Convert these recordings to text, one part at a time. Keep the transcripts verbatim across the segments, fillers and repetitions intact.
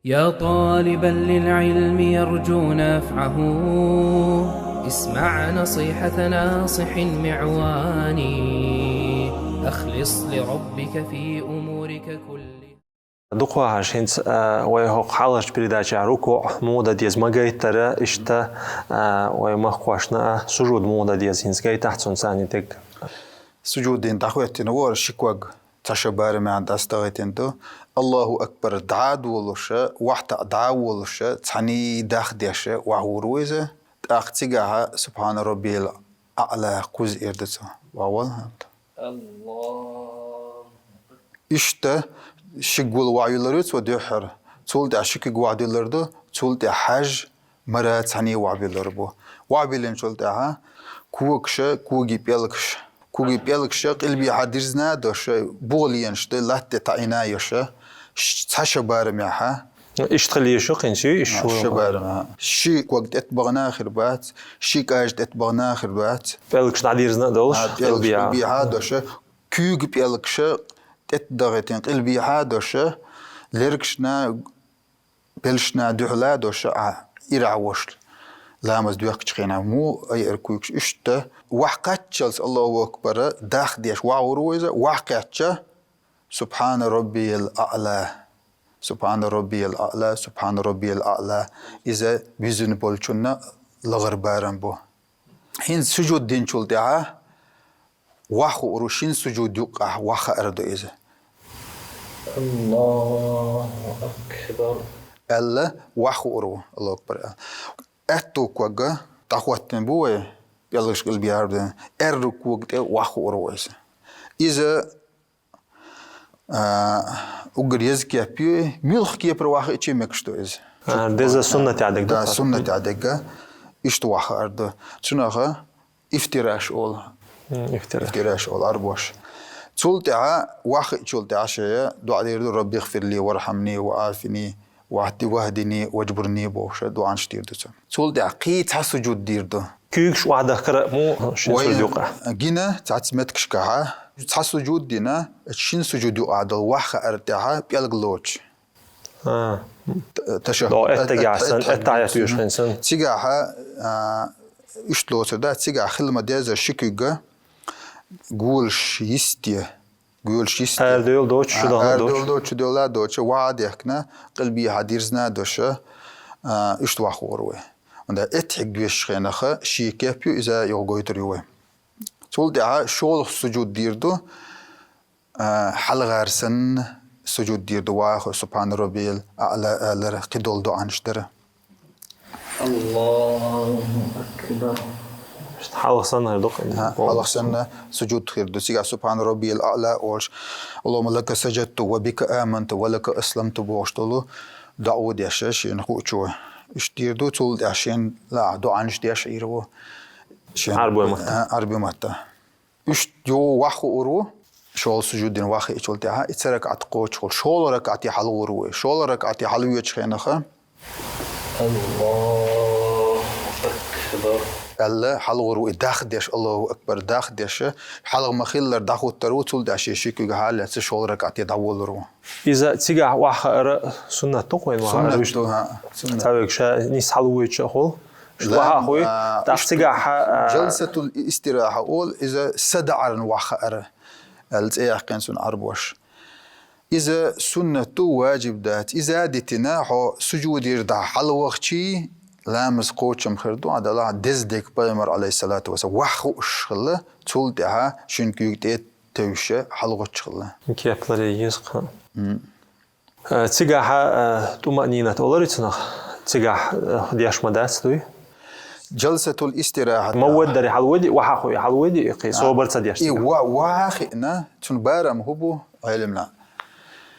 يا طالبا للعلم يرجو نفعه، اسمع نصيحة ناصح معوان. أخلص لربك في أمورك كلها. Дукха хӀанз хӀинца, а, вай хӀокху хьалхарчу передачехь рукуъ муха дан деза ма гайтара, иштта, а, вай махкошна а сужуд муха дан деза хӀинца гайтахь цунна царна дерг. Сужуд дина дӀахӀоьттина ву хӀара ши ког. Цхьа шо барамехь дӀасадахийтина ду. Аллаху акбар дӀа а долуша, вахьтаӀа дӀа а волуша, цхьаьний дах а деш, охьахуур ву иза. ТӀаккха цигахь Субхьана Раббиял Аъла кхузза эр ду цо. Вовал хьамд. Аллаху акбар. Иштта ши гул охьаюьллур ю цо дуьххьара. Цул тӀаьхьа ши куьг охьадуьллур ду, цул тӀаьхьа хьаж, мара цхьаьний охьабуьллур бу. Охьабиллинчул тӀаьхьа когаш, когийн пӀелгаш. Когийн пӀелгаш къилбехьа дирзина а дош, буха лелаш ду, латта тӀе таӀийна а йош, ш-, цхьа шо барамехьа. Иштта хила езаш ю хӀинца, иштта. А, шо барамехьа. Ши ког тӀетбахана а хир бац, ши кӀажа тӀетбахана а хир бац. ПӀелгаш дӀадирзина а долуш, а, пӀелгаш къилбехьа. Къилбехьа а дош, когийн пӀелгаш тӀетдахийтина къилбехьа а дош, лергашна, белшна дуьхьала а дош, а, ирахь а вош, ламаз доьхкучу хенахь муха айар когаш иштта. Охьакхаччалц Аллаху акбар дах а деш охьахуур ву иза, охьакхаьчча, Субхьана Раббиял Аъла. Субхьана Раббиял Аъла, Субхьана Раббиял Аъла. Иза вуьззина болчунна лахара барам бу. ХӀинца сужуд динчул тӀаьхьа охьахуур ву, шина сужуд юккъехь охьахаар ду иза. Аллаху акбар. Аьлла, охьахуур ву, Аллаху акбар аьлла. Аьтту ког дӀахӀоттина бу вай, пӀелгаш къилбехьа а бу. Аьрру ког тӀе охьахуур ву иза. Иза А, уггар еза кеп ю, муьлхха кепара охьахиъча а мегаш ду иза. А, деза суннатехь дерг ду. Да, суннатехь дерг. Иштта охьахаар ду. Цунах ифтираш олу. М, ифтираш. Ифтираш олу Ӏарбоша. Цул тӀаьхьа охьахиъчул тӀаьхьа шен доӀа дийр ду: «Рабби гӀфирли вархьамни ва Ӏафини». «Вахди-, вахдини, ваджбурни», бохуш, дуӀанаш дийр ду цо. Цул тӀаьхьа кхин цхьа сужуд дийр ду. Куьйгаш охьадахкар а муха шина сужуд юкъахь? Гина цхьацца меттигашкахь, цхьа сужуд дина, шина сужуд юкъахь долу охьахаар тӀехь пӀелг лоцуш. А. Т-, ташаххуд. О, эттагахь сан, эттахьият доьшуш хенахь сан. Цигахь, а, иштта лоцур дац, цигахь хила ма дезара ши куьг, голаш йисте. Гоьлаш йисте. Арадевлла доцуш, чудевлла доцуш. Арадевлла доцуш, чудевлла доцуш, ваха а дехкина, къилбехьа дирзина а дош, а, иштта вахар вай. ХӀунда эттахьият доьшучу хенахь ши кеп ю, иза юха гойтур ю вай. Цул тӀаьхьа шолгӀа сужуд дийр ду, а, хьалхара санна сужуд дийр ду, ваха, Субхьана Раббиял Аъла алар, кхидолу дуӀанаш дар. Аллаху акбар. Хьалха санна хир ду-кх. Хьалха санна сужуд хир ду. Цигахь Субхьана Раббиял Аъла олуш, Аллахумма лака саджадту ва бика аманту ва лака асламту бохуш долу доӀа деш, шена хуучо. Иштта дийр ду, цул тӀаьхьа шена лаахь дуӀанаш деш Ӏийр ву. Шена Ӏарбой матта. А, Ӏарбой матта. Иштта юха вахар ву, шолгӀа сужуд дина вахиъчул тӀаьхьа, и цхьа ракаӀат кхочушхула, шолгӀа ракаӀате хьалагӀур ву. ШолгӀа ракаӀате хьалавоьдучу хенахь, Аллаху акбар, аьлла, хьалагӀур ву и дах деш, Аллаху акбар дах деш, хьалха ма-хиллара дӀахӀуттур ву, цул тӀаьхьа шен ши куьг хьалаэцна шолгӀа ракаӀате дӀаволур ву. Иза цигахь охьахаар суннат ду-кх вайн вахар? Суннат ду, хӀаъ, суннат. Цхьа вегаш нийса хьалавоьдуш а хуьлу. Ла, ваха а хуьй, а, тӀаккха иштта цигахь, а, джалсатул истирахьа олу, иза садаӀарна вахар аьлла цӀе яьккхина цунна Ӏарбоша. Иза суннат ду, ваджиб дац. Иза а дитина, хьо сужудера дӀа хьалавахчий, ламаз кхочуш хир ду, Ӏа делахь деза дерг Пайхамар, Ӏалайхиссалату вассалам, ваха хууш хилла, цул тӀаьхьа шина куьйга тӀе тевжаш хьалагӀоттуш хилла. Кепаларе еза-кх. М. Э, цигахь, э, тумаънинат олура цунах? Цигахь, э, деш ма дац, дуй? Джалсатул истирахьат. Ма ваддаре хьалавоьдий, ваха а хуьй хьалавоьдий, кхин собар ца деш. И цигахь ва-, ваха а хиъна, цуьнан барам хӀун бу, Ӏелимна?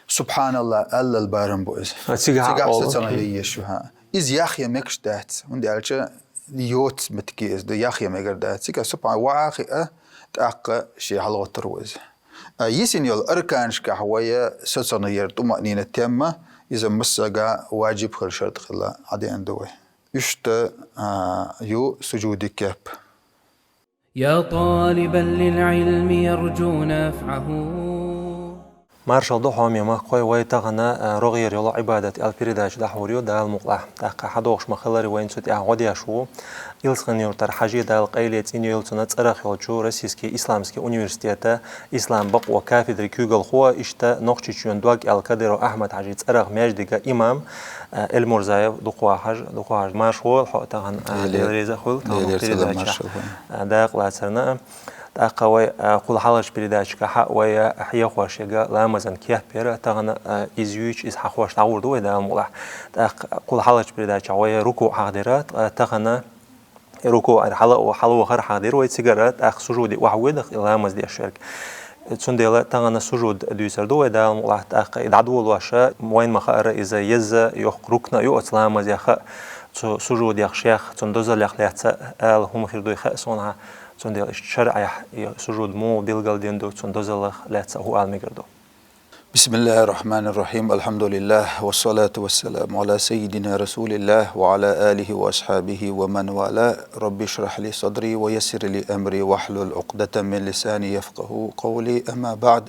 Субханалла аллал барам бу иза. А, цигахь, цигахь олу, сацам ян езаш ю, хӀаъ. Иза яхъян мегаш дац, хӀунда аьлча йоцу меттиг иза ду, яхъян мегар дац. Цигахь субхана ваха а хиъна, тӀаккха шен хьалагӀоттур ву иза. А, йисина йолу арканашкахь вай соцур яра тумаънинат тема, иза массаьрга ваджиб хила шарт хилла Ӏадеана ду вай. Иштта, а, ю сужудий кеп. يا طالبا للعلم يرجو نفعه. Маршал ду, хьоме махкой, вай тахана, а, «РогӀера йола Ӏибадат» аьлла передача дӀахьур ю, Дала мукъалахь. ТӀаккха хьадогӀуш ма хиллара, вайна цу тӀехь гӀо деш ву Илсхан-Юртара Хьажи, Дала къайле цӀенъйойла цунна, цӀерах йолчу Российский исламский университета ислам бакъо кафедри куьйгалхо, иштта Нохчийчоьнан дог аьлла Кадыров Ахьмад-Хьажи цӀерах маьждига имам, а, Эльмурзаев Дукха-Хьажа. Дукха-Хьажа, марша войла хьо тахана, а, Дела раьза хуьлда тахана передача, а, дакъа лацарна. ТӀаккха вай, а, кхул хьалхарчу передачехь вай, а, хьехош ерг ламазан кеп яра, тахана, а, иза юьйцуш, иза хьахош дӀагӀур ду вай, Дала мукъалахь. ТӀаккха кхул хьалхарчу передачехь вай рукуӀ хьахдира, а, тахана рукуӀера хьала-, хьалавахар хьахдира вай цигара, тӀаккха сужуде охьавоьду-кх и ламаз деш верг. Цундела тахана сужуд дуьйцур ду вай, Дала мукъалахь, тӀаккха и дӀадолош, вайна ма-хаъара, иза еза йоккха рукн а ю оцу ламазех а, цу сужудех шех, цуьнан дозаллех лаьцна а ала хӀума хир дуй хаьа суна. Цундела иштта шарӀехь и сужуд муха билгалдина ду, цуьнан дозаллех лаьцна а хӀун ала мегар ду. بسم الله الرحمن الرحيم. الحمد لله، والصلاة والسلام على سيدنا رسول الله وعلى آله وأصحابه ومن والاه. رب اشرح لي صدري ويسر لي أمري واحلل عقدة من لساني يفقهوا قولي. أما بعد.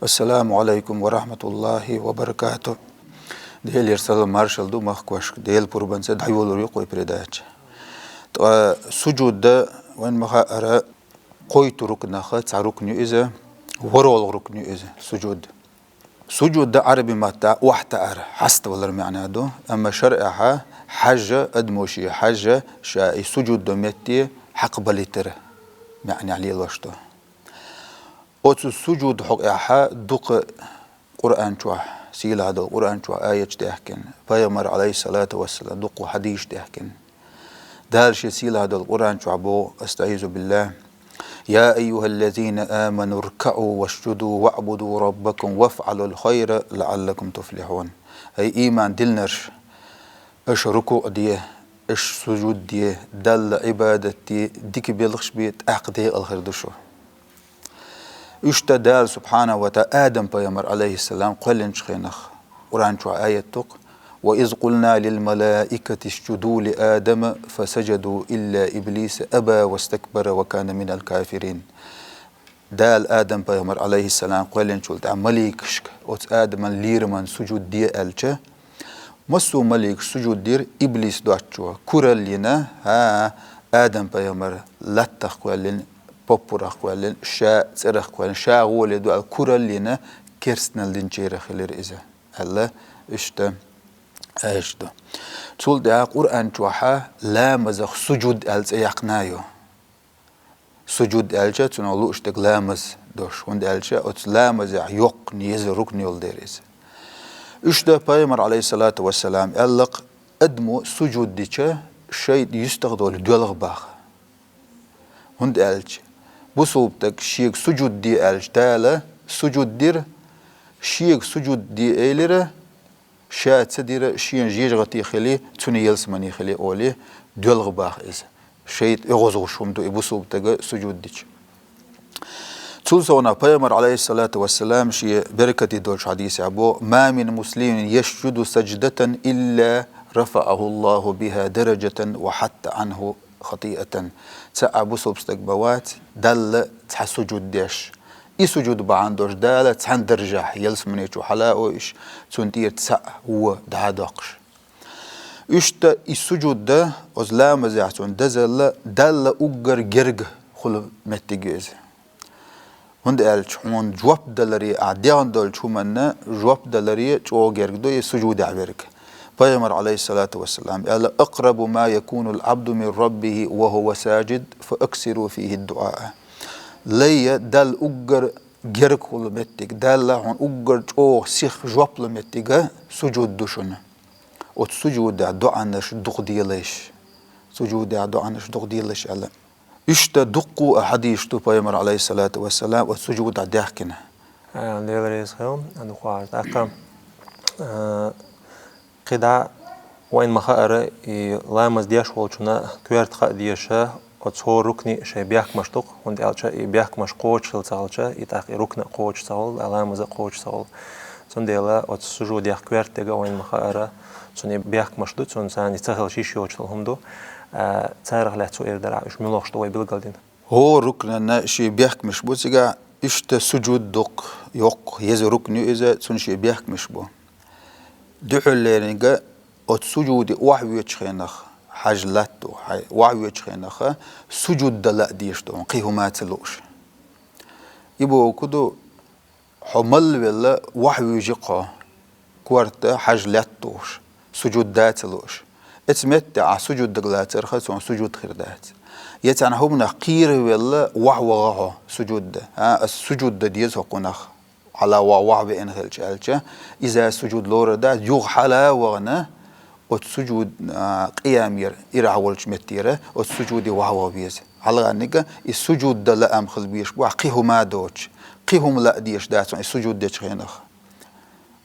السلام عليكم ورحمة الله وبركاته. Делера салам маршал ду махкошка. Делан пурбанца дӀайолалур ю кху передача. Ткъа сужуд, вайна ма-хаъара, кхойтта рукнах цхьа рукн ю иза, ворхӀалгӀа рукн ю иза, сужуд. Сужуд Ӏараби маттахь охьатаӀар, хьаставалар маьӀна ду, амма шарӀехь хьажа, адамо шен хьажа, ша и сужуд до метте хьакхабалийтар маьӀнехь лелош ду. Оцу сужуд хьокъехь дукха Къуръан чохь, сийлахь долу Къуръан чохь аяташ даьхкина, пайхамар, алейхиссалату вассалам, дуккха хьадисаш даьхкина. Дала шен сийлахь долу Къуръан чохь боху, أستعيذ بالله: يا أيها الذين آمنوا اركعوا واسجدوا واعبدوا ربكم وافعلوا الخير لعلكم تفلحون. Ай, ийман диллинарш, аша рукуӀ де, аша сужуд де, Далла Ӏибадат де, дика белхаш бе, тӀаккха декъала хир ду шу. Иштта Дала субхьанаху ва таа-, Адам пайхамар, алейхиссалам, кхоьллинчу хенах Къуръан чохь аят ду-кх: وإذ قلنا للملائكة اسجدوا لآدم فسجدوا إلا إبليس أبى واستكبر وكان من الكافرين. Дала Адам пайхамар, алейхиссалам, кхоьллинчул тӀаьхьа маликашка оцу Адаман лераман сужуд де аьлча, массо а маликаш сужуд дира, иблис доцчо куралла йина, хӀа, Адам пайхамар латтах кхоьллина, поппурах кхоьллина, ша цӀерах кхоьллина, ша гӀоле ду аьлла куралла йина, керстаналла динчарах хилира иза, аьлла, иштта аьш ду. Цул тӀаьхьа Къуръан чохь ламазах сужуд аьлла цӀе яьккхина а ю. Сужуд аьлча, цунах лууш дерг ламаз дош, хӀунда аьлча оцу ламазехь йоккха еза рукн йолу дела иза. Иштта пайхамар, алейхиссалату вассалам, аьлла-кх, адамо сужуд дича, шайтӀа юьстах долу доьлгӀа баха. ХӀунда аьлча бусулба стаг шега сужуд де аьлча, Дала сужуд дира, шега сужуд де элира, ша ца дира, шена жежагӀате хили, цуьнан ялсамане хили олий, доьлгӀа баха иза. ШайтӀа оьгӀазгӀуш хӀума ду и бусулба стага сужуд дича. Цул совнах пайхамар, алейхиссалату вассалам, шен беркате долчу хьадисехь боху: ما من مسلم يسجد سجدة إلا رفعه الله بها درجة وحط عنه خطيئة. Цхьа а бусулба стаг ма вац, Далла цхьа сужуд деш, и сужуд бахьана долуш Дала цхьана даржехь ялсамане чу хьала а ойуш, цунна тӀера цхьа а вон дӀа а доккхуш. Иштта и сужуд дан, оцу ламазехь цунна дазалла, Далла уггар герга хула меттиг ю иза. ХӀунда аьлча хьуна жоп даларе, ахь дехна долчу хӀуманна жоп даларе чӀогӀа герга ду и сужудехь верг. Пайхамар, алейхиссалату вассалам, аьлла: أقرب ما يكون العبد من ربه وهو ساجد فأكثروا فيه الدعاء. Лай Далла уггар герга хула меттиг, Далла хьуна уггар чӀогӀа сиха жоп лу меттига сужуд ду шуна. Оцу сужудехь доӀанаш дукха делайша. Сужудехь доӀанаш дукха делайша аьлла. Иштта дуккха а хьадисаш ду пайхамар, алейхиссалату вассалам, оцу сужудехь даьхкина. А, Дела реза хуьлда, а, дукха а хьадис. ТӀаккха, а, кхидӀа вайна ма-хаъара, и ламаз деш волчунна коьрта хаа дезаш, оцу хӀора рукни шайн бехкамаш ду-кх, хӀунда аьлча и бехкамаш кхочуш хила ца хилча, и тӀаккха и рукна а кхочуш ца хуьлу, а ламаз а кхочуш ца хуьлу. Цундела оцу сужудех коьрта дерг а вайна ма-хаъара, цуьнан и бехкамаш ду, цуьнан царна и ца хилча йиш йоцуш долу хӀума ду. А, царах лаьцна эр дара, уьш муьлхаш ду вай билгалдина. ХӀора рукнанна шен бехкамаш бу цигахь, Иштта сужуд дукха йоккха еза рукн ю иза, цун ши бехкамаш бу. Дуьххьарлерниг оцу сужуде охьавоьдучу хенах, хьаж латту, хьай охьавоьдучу хенах, сужуд дан лаа дезаш ду, кхин хӀума ца лууш. И бохург ду, хьо малла велла, охьавуьжи-кх хьо, корта хьаж лаьтташ, сужуд дан ца лууш. Оцу метте ахь сужуд дага лацарх, цунах сужуд хир дац. Я цхьана хӀуманах кхеравелла, охьаваха хьо сужуд дан. А, ас сужуд дан деза хӀокхунах, хьала охьа-, охьавеана хилча аьлча, иза сужуд лорур дац, юха хьала а вахана, оцу сужуд, а, къиямера ирахь волчу меттера, оцу сужуде охьаваха веза. Хьалхарниг и сужуд дан лаам хила безаш бу, кхин хӀума доцуш, кхин хӀума лаа дезаш дац хьуна и сужуд дечу хенах.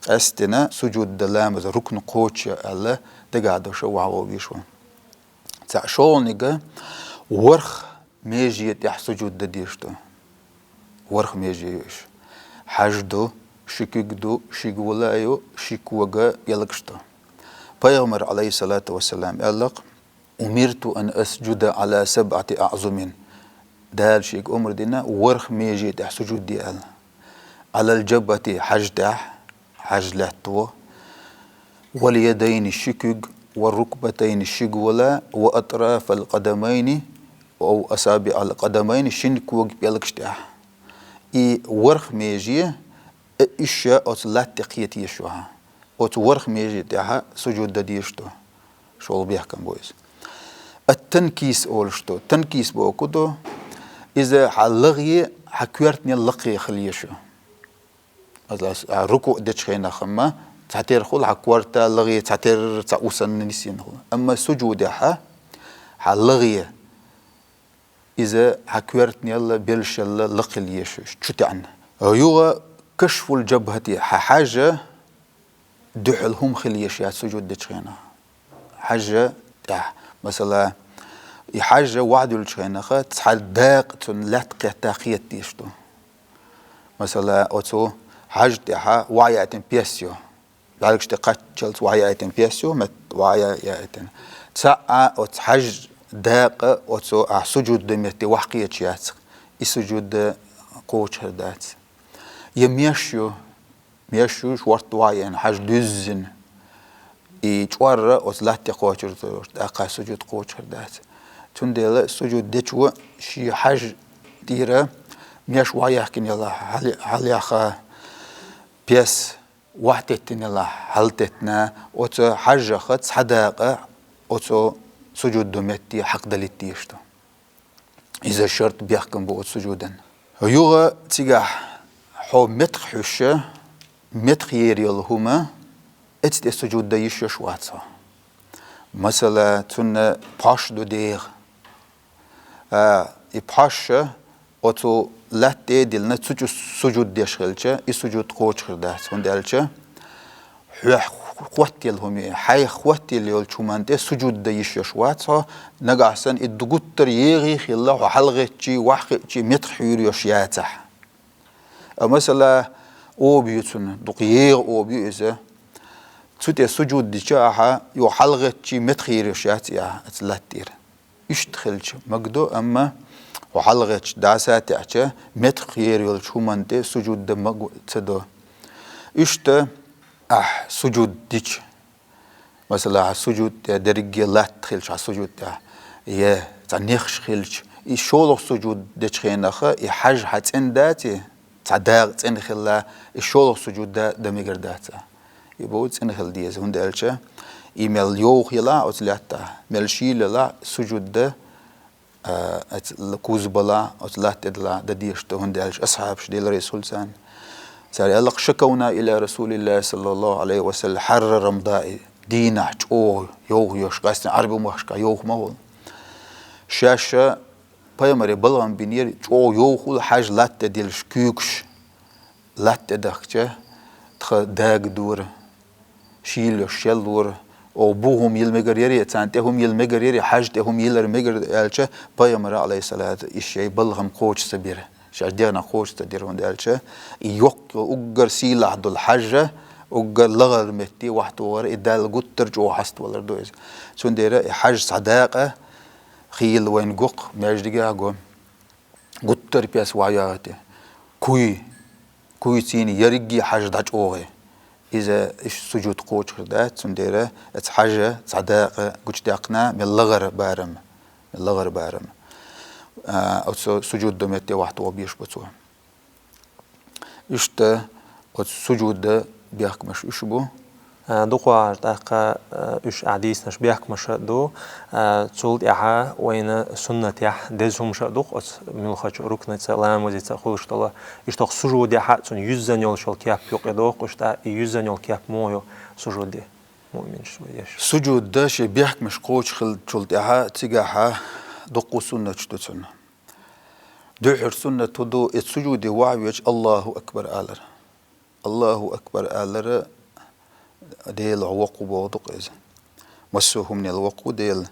Къаьсттина сужуд дан ламазан рукн кхочуш я аьлла, дагахь долуш охьаваха везаш ву. Цхьаъ, шолгӀаниг ворхӀ меже тӀехь сужуд дан дезаш ду. ВорхӀ меже ю уьш. Хьаж ду, ши куьг ду, ши гула ю, ши кога, пӀелгаш ду. Пайхамара, Ӏалайхиссалату вассалам, аьлла-кх: «Умирту ан асжуда Ӏала сабъати аӀзумин». Дала шега омра дина ворхӀ меже тӀехь сужуд де аьлла. «Ӏалал жабхӀати», хьаж тӀехь, хьаж лаьтто, «вал ядайни», ши куьг, «вар рукбатайни», ши гула, «ва атрафал къадамайни», «ав асабиӀал къадамайни», шин кога пӀелгаш тӀехь. И ворхӀ меже, э, уьш оцу латта тӀе кхета езаш ю хьан. Оцу ворхӀ меже тӀехь сужуд дан дезаш ду. ШолгӀа бехкам бу иза. Ат-танкис олуш ду. Танкис бохург ду, иза хьан лагӀе, хьан коьртанел лакхе хила езаш ю. Масала, а, рукуъ дечу хенахь-м цхьатера хуьлу хьан корта, лагӀе цхьатера, цхьа у санна нисйина хуьлу. Амма сужудехь хьан лагӀе, иза хьан коьртанел белшалла лакхе хила езаш ю, чу таьӀна. Юха кашфул жабхӀати, хьан хьажа дуьхьал хӀума хила езаш яц сужуд дечу хенахь. Хьажа тӀехь, масала, и хьажа охьадуьллучу хенахь цхьа дакъа цунна лаьтта кхетта кхета дезаш ду. Масала, оцу хьажа тӀехь охьаяийтина пес ю. БӀаьргаш тӀе кхаччалц охьаяийтина пес ю, метта охьаяийтина. Цхьаъ оцу хьажа дакъа оцу ахь сужуд дан метте охьакхеташ яц-кх. И сужуд кхочуш хир дац. Я меш ю, меш ю, шорта охьаяийтина, хьажа дуьззина. И чкъор оцу латта тӀе кхочур ду, тӀаккха сужуд кхочуш хир дац. Цундела сужуд дечо шен хьажа тӀера меш охьаяьхкина ялахь, хьал-, хьалаяьхна, пес охьатеттина ялахь, хьалтеттина, оцу хьажах цхьа дакъа оцу сужуд дан метте хьакхадалийта дезаш ду. Иза шарт, бехкам бу оцу сужудан. Юха цигахь хьо метах хьуьйш, метах ер йолу хӀума, оцу тӀе сужуд дан йиш йолуш вац хьо. Масала, цунна пхьош ду дегӀан. А, и пхьош оцу латта тӀе а диллина, цу чу сужуд деш хилча, и сужуд кхочуш хир дац, хӀунда аьлча хьоьх хоттаелла хӀума ю, хьайх хоттаелла йолчу хӀуманна тӀе сужуд дан йиш йолуш вац хьо, нагахь санна и ду гуттар а егӀий хилла, хьо хьалагӀеттачий, охьахиъчий метах хьуьйр йолуш яцахь. А, масала, оба ю цунна, дукха егӀа оба ю иза. Цу тӀе сужуд дича ахьа, юха хьалагӀеттачий метах хьуьйр йолуш яц и ахьа, оцу латта тӀера. Иштта хилча мегар ду, амма хьо хьалагӀеттачу дӀасатаьӀча, метах хьуьйр йолчу хӀуманна тӀе сужуд дан мегар ца до. Иштта ахь сужуд дича, масала, хьан сужуд тӀе дерриге латта хилча, хьан сужуд тӀехь, я цхьа нехаш хилча, и шолгӀа сужуд дечу хенахь, и хьажа хьан цӀена даций, цхьа дакъа цӀена хилла, и шолгӀа сужуд дан мегар дац. И бу цӀена хила деза, хӀунда аьлча и мел йовха елахь оцу лаьттахь, мел шийла елахь, сужуд дан, а, оцу л-, куз балахь, оцу латта тӀе далахь, дан дезаш ду, хӀунда аьлча асхьабаш, Делан реза хуьлда царна, цара аьлла-кх: «Шакавна иля Расулиллахи саллаллаху Ӏалайхи ва саллам хьарра рамдаи», дийнахь чӀогӀа йовха йолуш, къаьсттина Ӏаьрбийн махкашкахь йовха ма хуьлу. Шаьш Пайхамаре балхам бинера, чӀогӀа йовхал хьажа латта тӀе диллаш куьйгаш латта тӀе дахкача, тхан дага дора, шийла йолуш шелла дора, оха бу хӀума йила мегар яра, царна тӀе хӀума йила мегар яра, хьажа тӀе хӀума йилар мегар аьлча, Пайхамара, Ӏалайхиссалату, иштта шайн балхам кхочуш ца бира, шаьш дегӀнах кхочуш ца дира, хӀунда аьлча и йоккха, уггар сийлахь долу хьажа, уггар лахара метте охьатохар, и Далла гуттар а чӀогӀа хьаставалар ду иза. Цундела и хьажа цхьа дакъа хийла вайна го-кх, маьждигехь а го. Гуттар а пес охьаяхийта. куй, куйцийна ерриге хьаж дӀачӀоагӀе. Иза иштта сужуд кхочур дац, цундела эца хьажа цхьа дакъа гучадаьккхина, мел лагӀара барам, мел лагӀара барам. А, оцу сужуд до метте вахь тоха безаш бу цо. Иштта оцу сужуда бехкамаш уьш бу. А, дукхагӀа тӀаккха, а, уьш Ӏа дийцинарш бехкамаш а ду. А, цул тӀаьхьа вайна суннатехь деза хӀумаш а ду-кх оцу муьлххачу рукнаца, ламазаца хуьлуш долу. Иштта хӀокху сужудехь а цунна юьззина йолуш йолу кеп юкъа дохку, иштта и юьззина йолу кеп муха ю сужуде муъминаш вай деш. Сужуда шен бехкамаш кхочуш хиллачул тӀаьхьа цигахь дуккха суннаташ ду цунна. Дуьххьара суннат хӀун ду, и сужуде вахь а воьдуш, Аллаху акбар алар. Аллаху акбар алар Дела воккха ву бохург ду-кх иза. Массо а хӀуманел воккха ву Дела.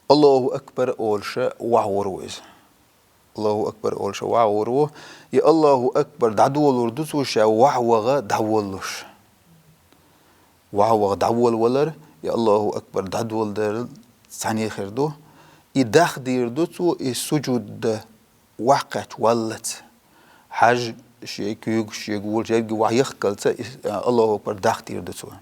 Аллаху акбар олуш вахь а вур ву иза. Аллаху акбар олуш вахь а вур ву. И Аллаху акбар дӀадолор ду цо ша вахь а ваха дӀаволалуш. Вахь а ваха дӀаволавалар, и Аллаху акбар дӀадоладар цхьаьна хир ду. И дахдийр ду цо, и сужуда вахь кхаьчча валлалц. Хьаж шен куьйгаш, шен голаш ерриге вахь яхкалца, и, а, Аллаху акбар дахдийр ду цо.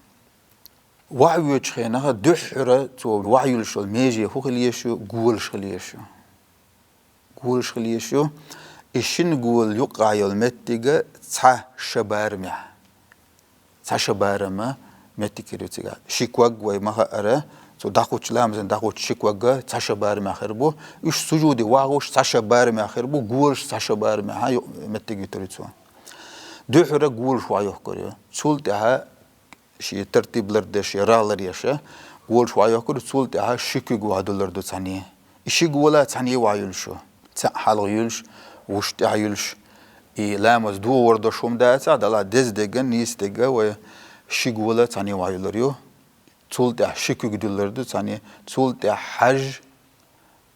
Вахь а воьдучу хенахь дуьххьара цо вахь а юьллуш йолу меже хӀун хила езаш ю, голаш хила езаш ю. Голаш хила езаш ю. И шина гола юккъехь йолу меттиг цхьа ша барамехь. Цхьа ша барам меттиг хир ю цигахь. Ши ког вай ма хаъара, цо дӀахӀуттуш, ламазан дӀахӀуттуш ши ког цхьа ша барамехь хир бу. Уьш сужуде вахь а воьдуш цхьа ша барамехь хир бу, голаш цхьа ша барамехь ю-, меттиг юьтур ю цо. Дуьххьара голаш вахь йохкур ю. Цул тӀаьхьа шен тартиб лардеш, шен рагӀ ларъеш, голаш вахь йохкур ю, цул тӀаьхьа ши куьг вахь дуьллур ду цхьаьна. И ши гола цхьаьна вахь юьллуш ю. Цхьаъ хьалха юьллуш, вуьш тӀаьхьа юьллуш. И ламаз догӀур долуш хӀума дацахь, делахь деза дерг а, нийса дерг а вай ши гола цхьаьна вахь юьллур ю. Цул тӀаьхьа ши куьг дуьллур ду цхьаьна, цул тӀаьхьа хьаж,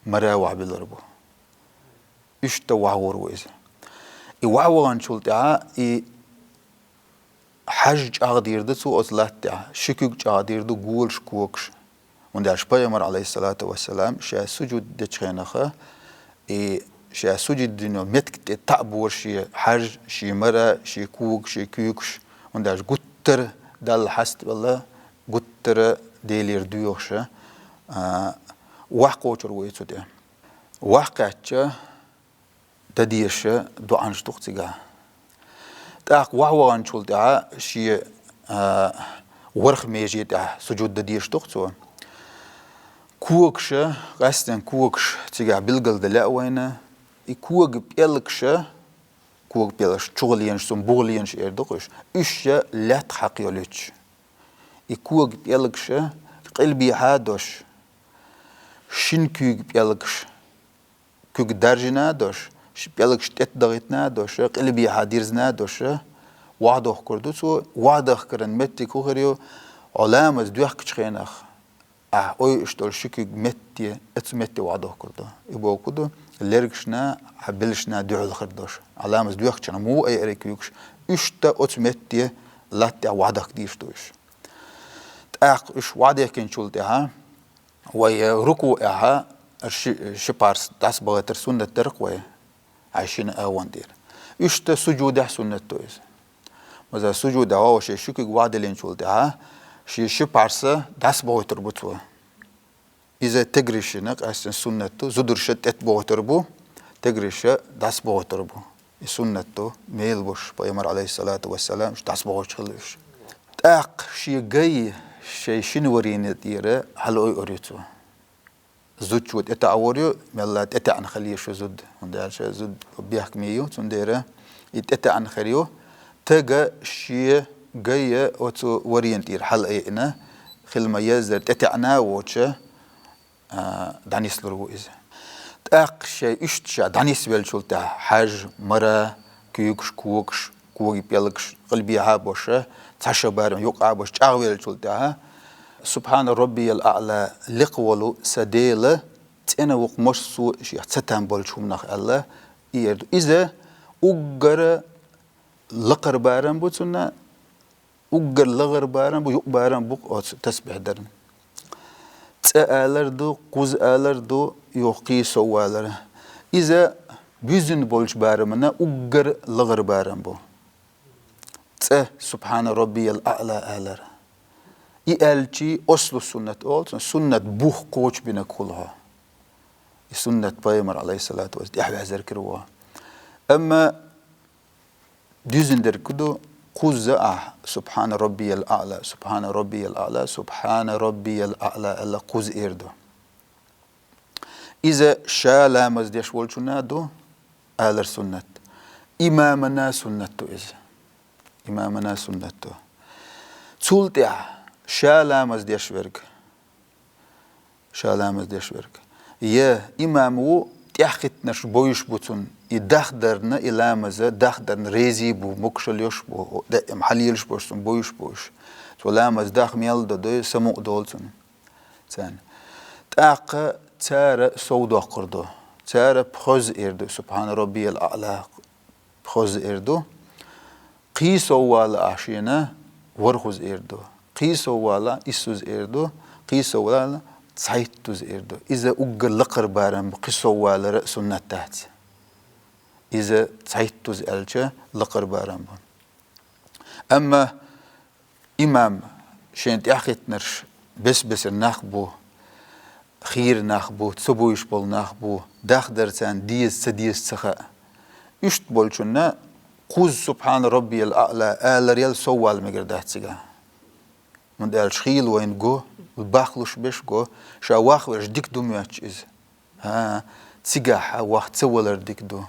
мара вахь буьллур бу. Иштта вахь а вур ву иза. И вахь а ваханчул тӀаьхьа и хьаж чӀагӀдийр ду цо оцу латта тӀехь, ши куьг чӀагӀдийр ду, голаш, когаш. ХӀунда аьлча Пайхамар, Ӏалайхиссалату вассалам, ша сужуд дечу хенахь, и ша сужуд дина меттиг тӀе таӀа бора шен хьаж, шен мара, шен ког, шен куьйгаш. ХӀунда аьлча гуттара Далла хьаставелла, гуттара Делера доьхуш, а, вахь кхочур ву и цу тӀе. Вахь кхаьчча, дан дезаш доӀанаш ду-кх цигахь. ТӀаккха вахь ваханчул тӀаьхьа шен, а, ворхӀ меже тӀехь сужуд дан дезаш ду-кх цо. Когаш, къаьсттина когаш цигахь билгалдан лаьа вайна. И коган пӀелгаш, коган пӀелгаш, чухуленаш, цунна бухуленаш эр ду-кх уьш, уьш лаьттах хьакха йолуьйтуш. И коган пӀелгаш къилбехьа а долуш, шина куьйган пӀелгаш, куьг даржийна а долуш, ш-, пӀелгаш тӀетдахийтина а долуш, къилбехьа дирзина а долуш, вахь дохкур ду цо. Вахь дахкаран меттиг хӀун хир ю, хьо ламаз доьхкучу хенахь, ахь ойуш долу ши куьг метте, оцу метте вахь дохкур ду. И бохург ду, лергашна, хьан белшна дуьхьал хир долуш. Ахь ламаз доьхкучу хенахь муха айара и куьйгаш, иштта оцу метте латта тӀехь вахь дахка дезаш ду уьш. ТӀаккха уьш вахь дехкинчул тӀаьхьа, вай рукуӀехь ши, ши парс дӀасабахийтар суннат дара-кх вай, хьайн шина агӀон тӀера. Иштта сужудехь суннат ду иза. Масала, сужудехь вахь шен ши куьг вахь диллинчул тӀаьхьа, шен ши парс дӀасабахийтар бу цо. Иза теграшна къаьсттина суннат ду, зударша тӀетбохуьйтур бу, теграша дӀасабохуьйтур бу. И суннат ду, мел бу уьш, Пайхамар, Ӏалайхиссалату вассалам, уьш дӀасабохуьйтуш хилла уьш. ТӀаккха шен гай шайн шина варина тӀера хьалаойур ю цо. Зудчо тӀетаӀавор ю, мелла тӀетаьӀна хила езаш ю зуда. ХӀунда аьлча зуда бехкаме ю, цундела и тӀетаьӀна хир ю. Тага шен гай оцу варина тӀера хьалаайина, хила ма-еззара тӀетаьӀна а воцуш, а, дӀанислур ву иза. ТӀаккха шайн иштта ша дӀанисвеллачул тӀаьхьа хьаж, мара, куьйгаш, когаш, коган пӀелгаш къилбехьа а болуш, цхьа ша барам юккъехь а болуш чӀагӀвеллачул тӀаьхьа, «Субхьана роббиял аӀла», лекха волу сан Дела, цӀена ву-кх массо а шех ца там болчу хӀуманах аьлла, и эр ду. Иза уггар лакхара барам бу цунна, уггар лахара барам бу, юкъа барам бу-кх оцу тасбихь дарна. ЦӀа алар ду, кхуза алар ду, юха кхин сов алар. Иза Буьззина болчу барамна уггар лахара барам бу цкъа «Субхьана роббиял аъла» алар. И аьлчи аслу суннат олу цунна, суннат бух кхочушбинарг хуьлу хьо. И суннат пайхамар, алейхиссалату вассалам, тӀаьхьаваьзарг хир ву. Амма дуьззина дерг ду, кхузза ахь «Субхьана роббиял аъла, субхьана роббиял аъла, субхьана роббиял аъла» аьлла кхузза эр ду. Иза ша ламаз деш волчунна ду алар суннат. Имамана суннат ду иза. Имамана суннат ду. Цул тӀаьхьа ша ламаз деш верг, ша ламаз деш верг, я имам ву, тӀаьхьахӀиттинарш бовзуш бу цунна, и дахдарна, и ламаза дахдарна реза бу, могушалла йолуш бу, даим хьалелаш болуш цунна бовзуш бу уьш. Цо ламаз даха мел до дой, самукъа долу цунна. Царна. ТӀаккха цара сов доккхур ду. Цара пхозза эр ду, «Субхьана роббиял аъла», пхозза эр ду. Кхин сов валахь шена, ворхӀазза эр ду. Кхин сов валахь, иссазза эр ду. Кхин сов валахь, цхьайттазза эр ду. Иза уггар лакхара барам бу, кхин сов валар а суннат дац. Иза цхьайттазза аьлча лакхара барам бу. Амма имам шен тӀаьхьахӀиттинарш бес-бесара нах бу, хийра нах бу, ца бовзуш болу нах бу, дахдар царна деза, ца деза ца хаьа. Иштта болчунна кхузза «Субхьана роббиял аъла» аларел сов вала мегар дац цигахь. ХӀунда аьлча хийла вайна го, бахлуш беш го, ша вахвеш дика ду моьттуш иза. ХӀан, цигахь ваха ца валар дика ду.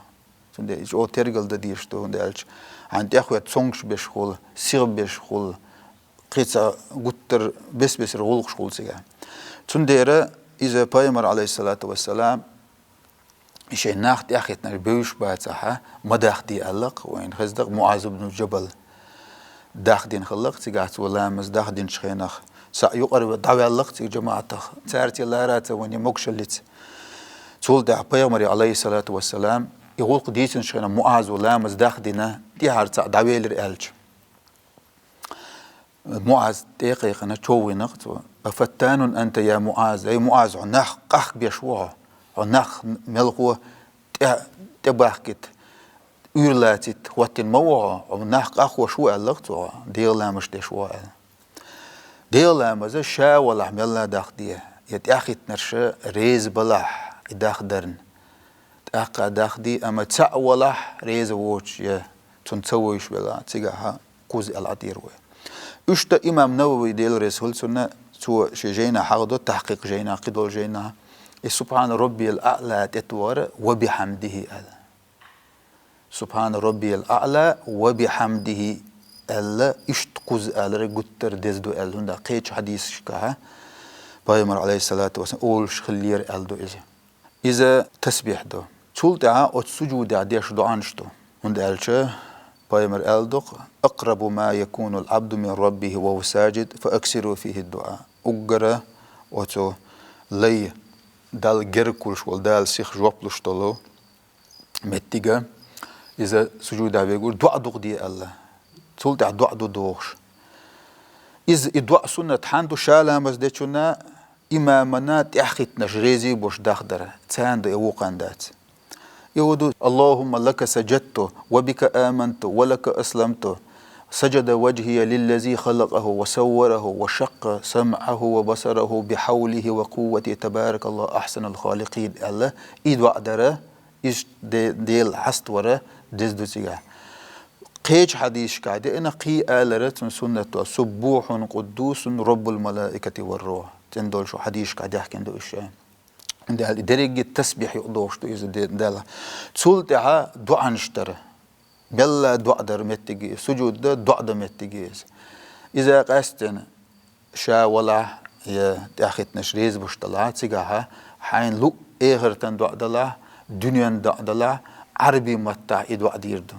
Цундела иза чӀогӀа тергал дан дезаш ду, хӀунда аьлча хьайна тӀехве цомгуш беш хуьлу, сиха беш хуьлу, кхин цхьа гуттар бес-бесара гӀуллакхаш хуьлу цигахь. Цундела иза пайхамар, алейхиссалату вассалам, и шайн нах тӀаьхьахӀиттинарш бевзаш бацахь, ма дахде аьлла-кх, вайна хезна-кх МуӀаз ибн Джабал. Дахдина хилла-кх цигахь цо ламаз, дахдинчу хенахь схьа юкъара дӀаваьлла-кх цига жамаӀатах, цаьрца лара а ца ваьлла, могушаллица. Цул тӀаьхьа пайхамаре, алейхиссалату вассалам, и гӀуллакх дийцинчу хенахь МуӀаза ламаз дахдина, тӀаьхьара цхьаъ дӀавелира аьлча. МуӀаз тӀе а кхайкхина, чов вина-кх цо: «Афаттанун анта, я МуӀаз? Ай, МуӀаз, хьо нах къахка беш ву хьо? Хьо нах мелхо тӀе, тӀебахкийта, уьйр лацийта хӀоттийна ма ву хьо? Хьо нах къахкош ву», — аьлла-кх цо, «Делан ламазаш деш ву хьо», — аьлла. Делан ламаза ша валахь мелла дахде, я тӀаьхьахӀиттинарш реза балахь и дахдарна. ТӀаккха дахде, амма цхьаъ валахь реза воцуш, я цунна ца вевзаш велахь, цигахь кхузза аьлла Ӏадийр вай. Иштта имам Навави, Дела реза хуьлда цунна, цо шен жайнахь хьахадо, тахькъикъ жайнахь, кхидолу жайнахь, и «Субхьана роббиял аъла» тӀетохар «ва бихьамдихи» аьлла. «Субхьана роббиял аъла ва бихьамдихи» аьлла, иштта кхузза алар гуттар а деза ду аьлла, хӀунда кхечу хьадисашкахь пайхамар, алейхиссалату вассалам, олуш хиллера аьлла ду иза. Иза тасбихь ду. Цул тӀаьхьа оцу сужудехь деш доӀанаш ду. ХӀунда аьлча пайхамар аьлла ду-кх: «Акърабу ма якунул абду мин раббихи ва хува сажид, фа аксиру фихи дуа». Уггара оцу лай Далла герга хуьлуш волу, Дала сиха жоп луш долу меттига иза сужудехь вегур, доӀа дукха де аьлла. Цул тӀаьхьа доӀа ду дохуш. Иза и доӀа суннат хьан ду, ша ламаз дечунна имамана тӀаьхьахӀиттинарш реза болуш дахдар, царна ду, и вукхарна дац. И ду: «Аллахумма лака саджадту, ва бика аманту, ва лака асламту. Саджада ваджхия лиллази халакъаху ва саввараху ва шакка самъаху ва басараху бихьавлихи ва къувватихи, табаракаллаху ахсанул халикъин», — аьлла, и доӀа дара, иштта де-, Дела хьаставара деза ду цигахь. Кхечу хьадисашкахь деана, кхин алара цунна суннат ду: «Суббухьун къуддусун роббул малаикати вар рух». ЦӀена долчу хьадисашкахь даьхкина ду уьш. ХӀунда аьлча и дерриге тасбихь юкъадохуш ду иза де-, Далла. Цул тӀаьхьа доӀанаш дара. Мелла доӀа дар меттиге, сужуд дан доӀа дан меттиге иза. Иза къаьсттина ша валахь, я тӀаьхьахӀиттинарш реза болуш далахь, цигахь хьайна луъу эхартан доӀа далахь, дуьненан доӀа далахь, Ӏарби маттахь и доӀа дийр ду.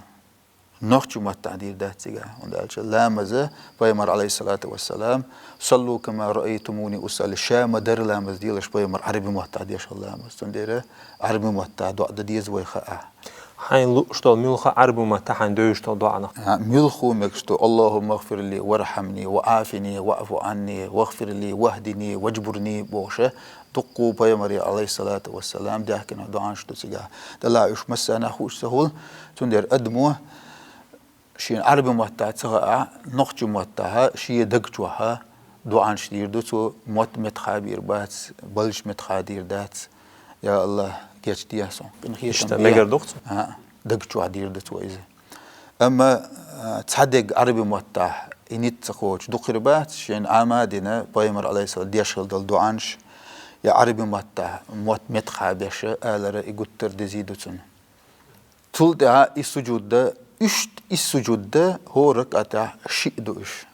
Нохчи маттахь дийр дац цигахь, хӀунда аьлча ламаза пайхамар, алейхиссалату вассалам: «Саллу кама раайтумуни усалли», ша ма-дарра ламаз делаш пайхамар Ӏарби маттахь деш хилла ламаз. Цундела Ӏарби маттахь доӀа дан деза вай хаа. Хьайна лууш долу муьлхха а Ӏарбийн маттахь хьайна девзаш долу доӀанах. А, муьлхха мегаш ду: «Аллахумма гӀфир ли, вархьамни, ва Ӏафини, ваъфу Ӏанни, вагӀфир ли, вахьдини, ваджбурни», бохуш, дуккха пайхамаре, алейхиссалату вассалам, даьхкина доӀанаш ду цигахь. Делахь уьш массарна хууш ца хуьлу, цундела адамо шена Ӏарбийн маттахь ца хаахь, нохчийн маттахь шен даг чохь доӀанаш дийр ду цо, мотт меттахбийр бац, балдаш меттахбийр дац. Я АллахӀ, гечде сан, къинхетам бе. Иштта мегар ду-кх цо? А, даг чохь дийр ду цо иза. Амма, а, цхьа дерг Ӏарбийн маттахь и ницкъ ца кхочуш дукха хир бац, шена Ӏама а дина, пайхамар, алейхиссалам, деш хилла долу доӀанаш, я Ӏарбийн маттахь мотт меттахбеш алара, и гуттар а дезий ду цунна. Цул тӀаьхьа и сужуд дан, иштта и сужуд дан, хӀора ракаӀатехь шиъ ду уьш.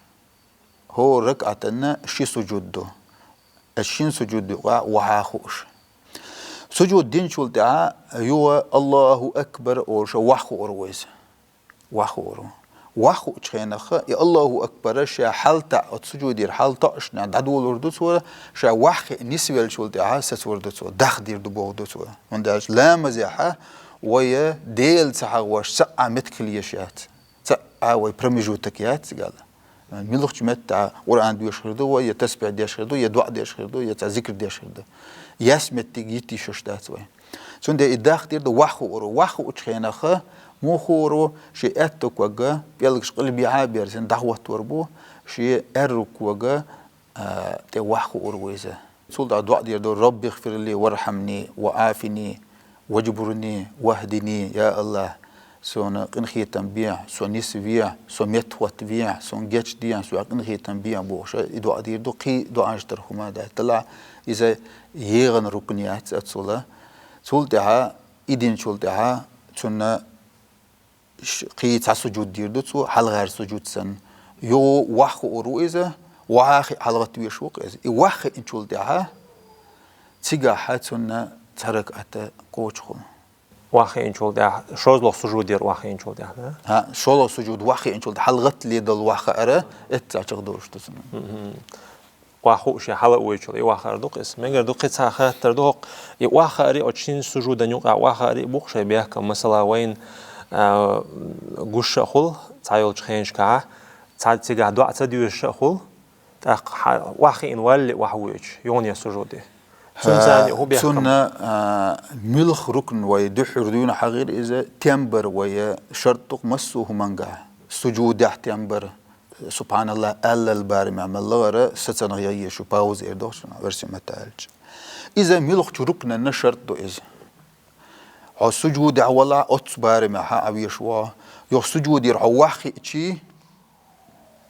ХӀора ракаӀатана ши сужуд ду. Оцу шина сужудна юкъахь охьа а хууш. Сужуд динчул тӀаьхьа юха «Аллаху акбар» олуш охьахуур ву иза. Охьахуур ву. Охьахуучу хенахь и «Аллаху акбар» ша хьалатаӀа, оцу сужудера хьалатаӀаш дӀадолор ду цо, ша охьахиъна нисвеллачул тӀаьхьа сацор ду цо, дахдийр ду бохург ду цо. ХӀунда аьлча ламазехь вай Дела ца хьахош цхьа а меттиг хила езаш яц. Цхьа а вай промежуток яц цигахь. Муьлххачу меттехь Къуръан доьшуш хир ду вай, я тасбихь деш хир ду, я доӀа деш хир ду, я цхьа зикр деш хир ду. Яьсса меттиг йита йиш йолуш дац вай. Цундела и дахдийр ду охьахуур ву. Охьахуучу хенахь муха хуур ву, шен аьтту ког пӀелгаш къилбехьа а берзина дӀахӀоттор бу, шен аьрру ког а, тӀе охьахуур ву иза. Цул тӀаьхьа доӀа дийр ду: «Рабби гӀфир ли, вархьамни, ва Ӏафини, ваджбурни, вахьдини». Я АллахӀ, суна къинхетам бе, со нисве, со меттахӀоттаве, суна гечде, суна къинхетам бе бохуш, и доӀа дийр ду, кхин доӀанаш дар хӀума дац. Делахь иза егӀан рукн яц оццул. Цул тӀаьхьа, и динчул тӀаьхьа, цунна ш-, кхин цхьа сужуд дийр ду цо, хьалхара сужуд санна. Юха охьахуур ву иза, охьахиъна хьалагӀаттавеш ву-кх иза. И охьахиъначул тӀаьхьа цигахь цунна цхьа ракаӀат кхочуш хуьлу. Охьахиъначул тӀаьхьа, шолгӀа сужудера охьахиъначул тӀаьхьа, да? ХӀаъ, шолгӀа сужуд охьахиъначул тӀаьхьа, хьалагӀаттале долу охьахаар эццахь чекхдолуш ду цунна. Мгм. Охьахууш, хьала а вуьйцуш, и охьахаар ду-кх иза. Мегар ду, кхин цхьа хаттар ду хӀокху, и охьахаар а, оцу шина сужудан юкъахь охьахаар а бу-кх шайн бехкам. Масала, вайна, а, гуш а хуьлу, цхьайолчу хенашкахь, цхьа цигахь доӀа ца доьшуш а хуьлу, тӀаккха хьа-, охьахиъна валале охьавоьдуш, юха а сужуде. Цуьнан царна хӀун бехкам? Цунна, а, муьлхха рукн вай дуьххьара дуьйна хьахийра иза, тем бар вай шарт ду-кх массо а хӀумангахь. Сужудехь тем бар. СубхьаналлахӀ аллал барамехь мел лахара сацанах яйе шу, пауза эр дохуш, оьрсийн маттахь аьлча. Иза муьлххачу рукнанна шарт ду иза. Хьо сужудехь валахь, оццу барамехь хьан Ӏан веш ву хьо. Юха сужудера хьо охьахиъчий,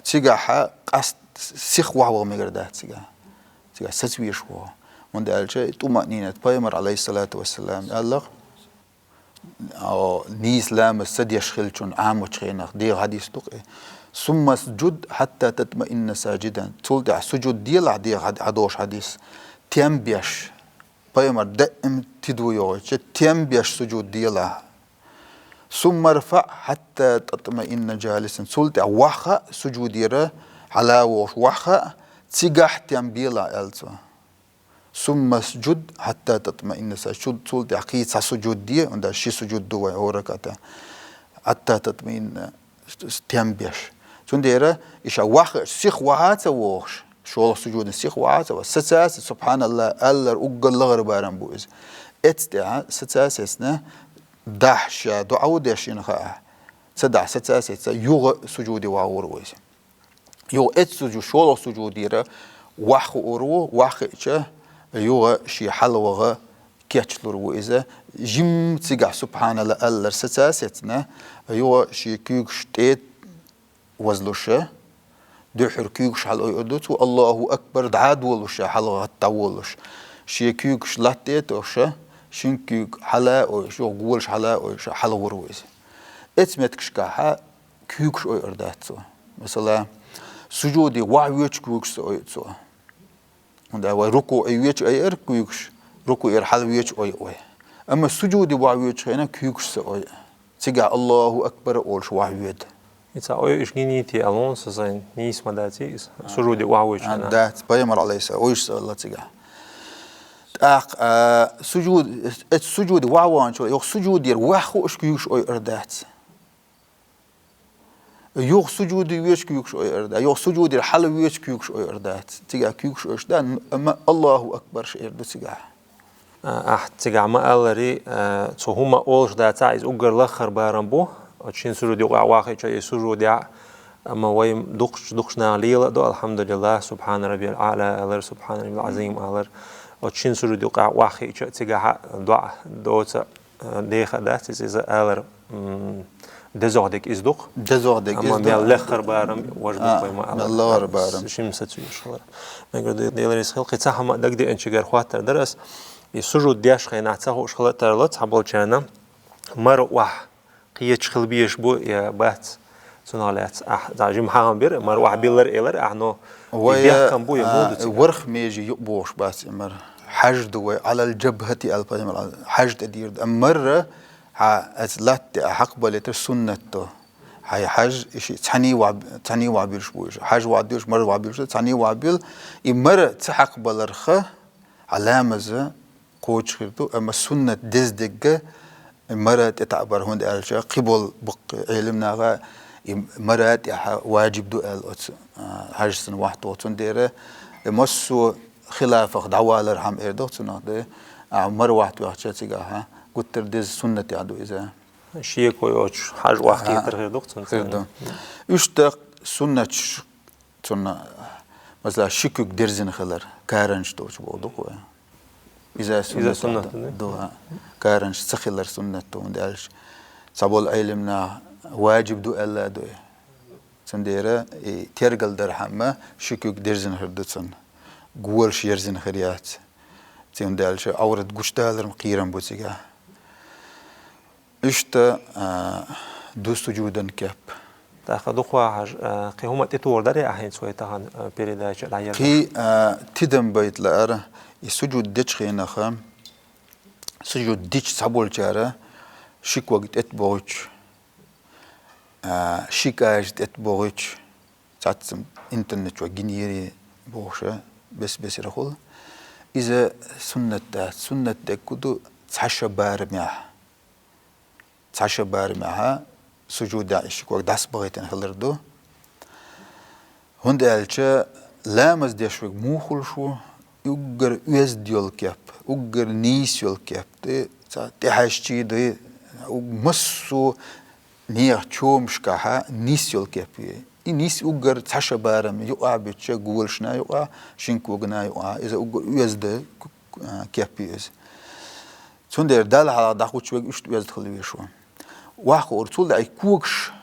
цигахь хьан къаста сиха охьаваха мегар дац цигахь. Цигахь саца веш ву хьо. ХӀунда аьлча тӀумаънинат, пайхамар, алейхиссалату вассалам, аьлла-кх, О, нийса ламаз ца деш хиллачун Ӏамочу хенах, дегӀан хьадис ду-кх и: «Сумма сжуд хьатта татмаинна саджидан». Цул тӀаьхьа сужуд делахь, дегӀан хьад-, хьадолуш хьадис. Тем беш. Пайхамар даим тидам йохуьйтуш, тем беш сужуд делахь. «Сумма рфаъ хьатта татмаинна джалисан». Цул тӀаьхьа охьахаа, сужудера хьала а вогӀуш охьахаа, цигахь тем белахь, аьлла цо. «Сумма сжуд хьатта татмаинна саджидан». Цул тӀаьхьа кхин цхьа сужуд де, хӀунда ши сужуд ду вай хӀора ракаӀатехь. «Хьатта татмаинна», тем беш. Цундела и ша охьахиъча сиха охьа а ца вогӀуш, шолгӀа сужудана сиха охьа а ца вогӀуш, саца а сецна, субхьаналлахӀ алар уггар лахара барам бу иза. Эццахь тӀаьхьа саца а сецна, дахьаш ша доӀа а деш йина хаахь, ца дахь саца а сецна, юха сужуде охьагӀур ву иза. Юха эццахь сужуд, шолгӀа сужудера охьахуур ву, охьахиъча, юха шен хьалаваха кечлур ву иза. Жимма цигахь субхьаналлахӀ алар саца а сецна, юха шен куьйгаш тӀе а вазлуш, дуьххьара куьйгаш хьалаойур ду цо, Аллаху акбар дӀа а долуш, хьалагӀатта дӀаволуш. Шен куьйгаш латта тӀе а товш, шин куьйга хьала а ойуш, юха голаш хьала а ойуш, хьалагӀур ву иза. Эццахь меттигашкахь куьйгаш ойур дац цо. Масала, сужуде охьавоьдуш куьйгаш ца ойу цо. ХӀунда вай рукуӀе воьдуш ойура куьйгаш, рукуӀера хьалавоьдуш ойу вай. Амма сужуде охьавоьдучу хенахь куьйгаш ца ойу. Цигахь Аллаху акбар олуш охьавоьду. Ица ойу иш гинийти алонса сайн нийса ма дац иза. Сужуде охьавоьдучу хенахь. Дац, пайхамар, алейхиссалам, ойуш ца аьлла цигахь. ТӀаккха, а, сужуд, эцу сужуде вахьа ваханчо, юха сужудера ваьххуш куьйгаш ойур дац. Юха сужуде веш куьйгаш ойур дац. Юха сужудера хьала веш куьйгаш ойур дац. Цигахь куьйгаш ойуш дац, амма Аллаху акбар эр ду цигахь. А, ахь цигахь ма аллара, а, цу хӀума олуш дацахь, иза уггар лаххара барам бу. Оцу шина сужуд юкъахь вахийча, и сужуд яхь, амма вай дукхачу, дукхачу наха лела а ду, алхьамдулиллахӀ, субхьана раббиял аӀла алар, субхьана раббиял Ӏазим алар. Оцу шина сужуд юкъахь вахийча, цигахь а доӀа доца, а, деха а дац, иза, иза алар, м, дезох дерг иза ду-кх. Дезох дерг иза ду. Амма мел леххара барам важа бу-кх вай ма аллара. Мел лаххара барам. Шимма сацуьйсуш хилар. Мегар ду, Дела реза хила. Кхин цхьа хӀума дагадеанчигара хаттар дара ас. И сужуд деш хенахь ца хууш хила тарло цхьаболчарна, мара охьа кхеташ хила безаш бу я бац, цунах лаьцна. Ахь, за жима хьахам бира, мара охьа биллар элар ахь, но вай, и бехкам бу я, а, муха ду цига? ВорхӀ меже юкъа бохуш бац и мара. Хьаж ду вай, Ӏалал джабхӀати аьлла пайхамар, хьаж тӀе дийр ду. Амма мара хьа аса латта тӀе а хьакхабалийтар суннат ду. Хьай хьаж, и шиъ цхьаьний вахь-, цхьаьний вахьа буьлуш бу иза. Хьаж вахьа буьлуш, мара вахьа буьлуш, цхьаьний вахьа буьлу. И мара ца хьакхабаларх, хьан ламаз кхочуш хир ду, амма суннат деза дерг мара тӀетаӀбар, хӀунда аьлча кхиболу баккхий Ӏелам наха и мара тӀехь важиб ду аьлла оцу, а, хьажцана вахьа тоху. Цундела и массо а хилафах дӀавалар хьама эр ду цунах, де, а, мара вахьа тоьхча цигахь гуттар а деза суннатехь ду иза. Шеко йоцуш хьаж охьакхетар хир ду-кх цунна. Хир ду. Иштта суннаташ Цунна, масала, ши куьг дерзина хилар, каранаш долчу боху ду-кх вай. Иза суннат ду, а? Каранаш ца хилар суннат ду, хӀунда аьлча цхьаболу Ӏелам наха важиб ду аьлла а ду и. Цундела и тергал дархьама ши куьг дерзина хир ду цунна. Голаш ерзина хир яц. Цундела аьлча Ӏаврат гучудалар-м кхерам бу цигахь. Иштта, а, ду сужудан кеп. ТӀаккха дукха хьажа, а, кхин хӀума тӀетухур дарий ахь хӀинца вай тахана, а, передача дӀаелла? Кхин, а, тидам байта лаьара, и сужуд дечу хенахь, сужуд дича цхьаболчара ши ког тӀетбохуьйтуш, а, ши кӀажа тӀетбохуьйтуш, цхьацца интернет чохь гинера бохуша, бес-бесарахула. Иза суннат дац. Суннат дерг хӀун ду, цхьа ша барамехь. Цхьа ша барамехьа сужудехь и ши ког дӀасабахийтина хилар ду. ХӀунда аьлча ламаз деш верг муха хуьлуш ву, уггар оьзда йолу кеп, уггар нийса йолу кеп, тӀе, цхьа тӀехьаьжчий дай, уг-, массо а нехан чомашкахьа нийса йолу кеп ю. И нийса уггар цхьа ша барам юкъахь буьтча, голашна юкъахь, шин когана юкъахь, иза уггар оьзда, а, кеп ю иза. Цундела Далла хьалха дӀахуьттуш верг иштта оьзда хила везаш ву. Ваххур цул дӀа и когаш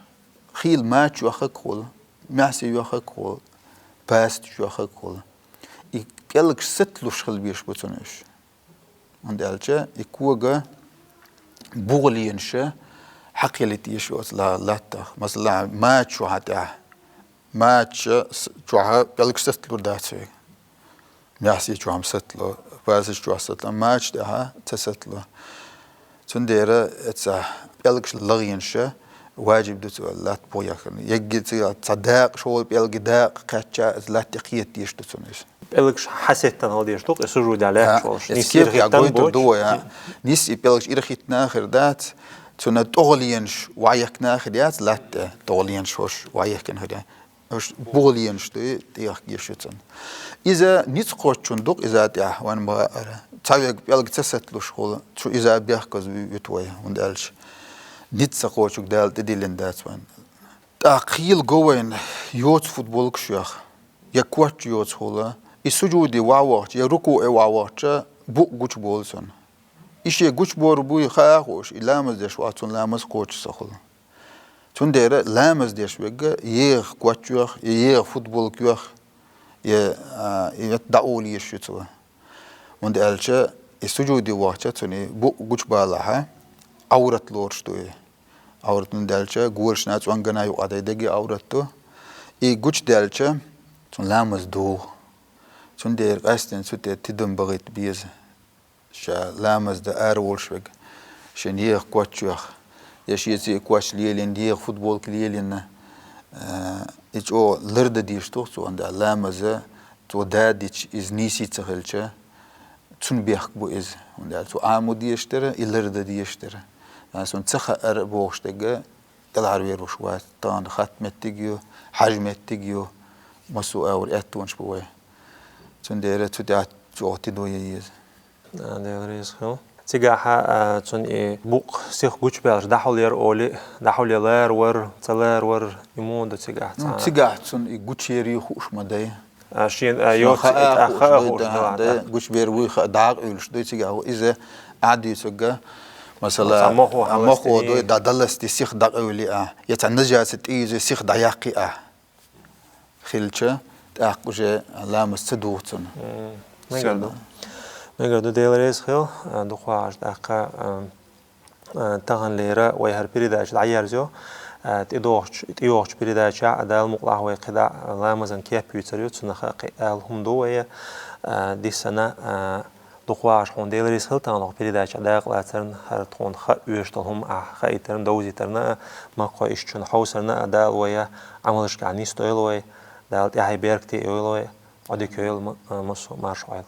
хийла мача йоххаг хула, маьхьсий йоххаг хула, пасаташ йоххаг хула. И пӀелгаш саталуш хила везаш бу цунна уьш. ХӀунда аьлча и кога бугӀа ленаша хьакхелийта езаш оцу ла-, латтах. Масала, мача чохь тӀехь. Мача с-, чохь пӀелгаш саталур дац вайга. Маьхьсий чохь-м сатало, пасаш чохь сатало, мача тӀехьа ца сатало. Цундела эца пӀелгаш лагӀенаша важиб ду цу латта бухъяххина. Егги ца, ца дакъа, шовла пӀелги дакъа кхаьчча, эца латта тӀе кхета дезаш ду цунна иза. ПӀелгаш хьасеттан хила дезаш ду-кх, и сужуде лаьтташ волуш. Нис ирхиттан боцуш. Ду вай, а? Нис и пӀелгаш ирхиттина хир дац, цунна тӀогӀа ленаш вайехкина хир яц, латта тӀе тӀогӀа ленаш хӀорш вайехкина хир яц. Уьш бугӀа ленаш ду, тӀехкаш ю цунна. Иза ницкъ кхоччун ду-кх иза тӀехь, вайн ма хаара. Цхьа верг пӀелг ца саталуш хула, цу иза бехказа вуьту вай, хӀунда аьлча ницкъ ца кхочург Дала тӀедиллина дац вайн. ТӀаккха хийла го вайна йоцу футболкаш йоха, я коч йоцу хула, и сужуде вахьа вахча, я рукуӀе вахьа вахча, букъ гучуболу цунна. И шен гучубор буй хаа а хууш, и ламаз деш вац, цунна ламаз кхочуш ца хула. Цундела ламаз деш верг еха коч йоха, я еха футболка йоха, я, а, и вет дӀаола езаш ю цо. ХӀунда аьлча и сужуде вахча, цунна и букъ гучубалахьа, Ӏаврат лоруш ду и. Ӏаврат хӀунда аьлча голашна, цӀонгана юкъа дай дерг и Ӏаврат ду. И гучудаьлча, цунна ламаз догӀу. Цундела къаьсттина цу тӀе тидам бахийта беза. Ша ламаз дан ара волуш верг, шен еха коч йоьхна, я шеца и коч лелийна, еха футболка лелийна, э, и чӀогӀа лардан дезаш ду-кх цо, хӀунда аьлча ламаза цо дадича, иза нийса ца хилча, цун бехк бу иза. ХӀунда аьлча цо Ӏамо дезаш дара, и ларда дезаш дара. Цунна ца хаар бохуш дерг, тӀелхьара вер вуш вац, тахана хатта меттиг ю, хьажа меттиг ю, массо а агӀор аьттонаш бу вай. Цундела цу тӀехь чӀогӀа тидо ян еза. Да, Дела реза хила. Цигахь, а, цунна и букъ сиха гучубаьлча дӀахьулъяр олий, дӀахьулъяь ларавар, ца ларавар, и муха ду цигахь Ну, цхьа? Цигахь цунна и гучуяр ю хууш ма дай. А, шен, а, Шен йоцу хаа и тӀаккха хууш хаа дай, хууш да, ду, да, да. Гучубер вуй хаа дӀакъевлаш ду, цигахь ву иза Ӏадуьйцург, масала, Цхьа мохо а, мохо хьаластий. Ду, да, даласти сиха дӀакъевли а, я цхьа нажаса тӀийзи сиха дӀаяккхи а. Хилча, тӀаккха уже ламаз ца духу цунна. М, мегар ду. Сенна? Мегар ду, Дела реза хила, а, дукха вахаш тӀаккха, а, а, таханлера вай хӀара передача дӀаерзайо, а, тӀедогӀучу, тӀейогӀучу передача а Дала мукъалахь вай кхидӀа ламазан кеп юьйцур ю, цунах а кхин ала хӀума ду вай, а, дисана, а, Дукха вахаш хьуна Дела реза хила тахана хӀокху передачехь дакъалацарна, хӀара тхуна хаа оьшуш долу хӀума ахь хаийтарна, довзийтарна а, махкахой иштта шуна хьовсарна а Дала вай, Ӏамалшкахь нисдойла вай, Дала тӀаьхье беркате а йойла вай, Ӏодика йойла ма-, массо а марша Ӏойла.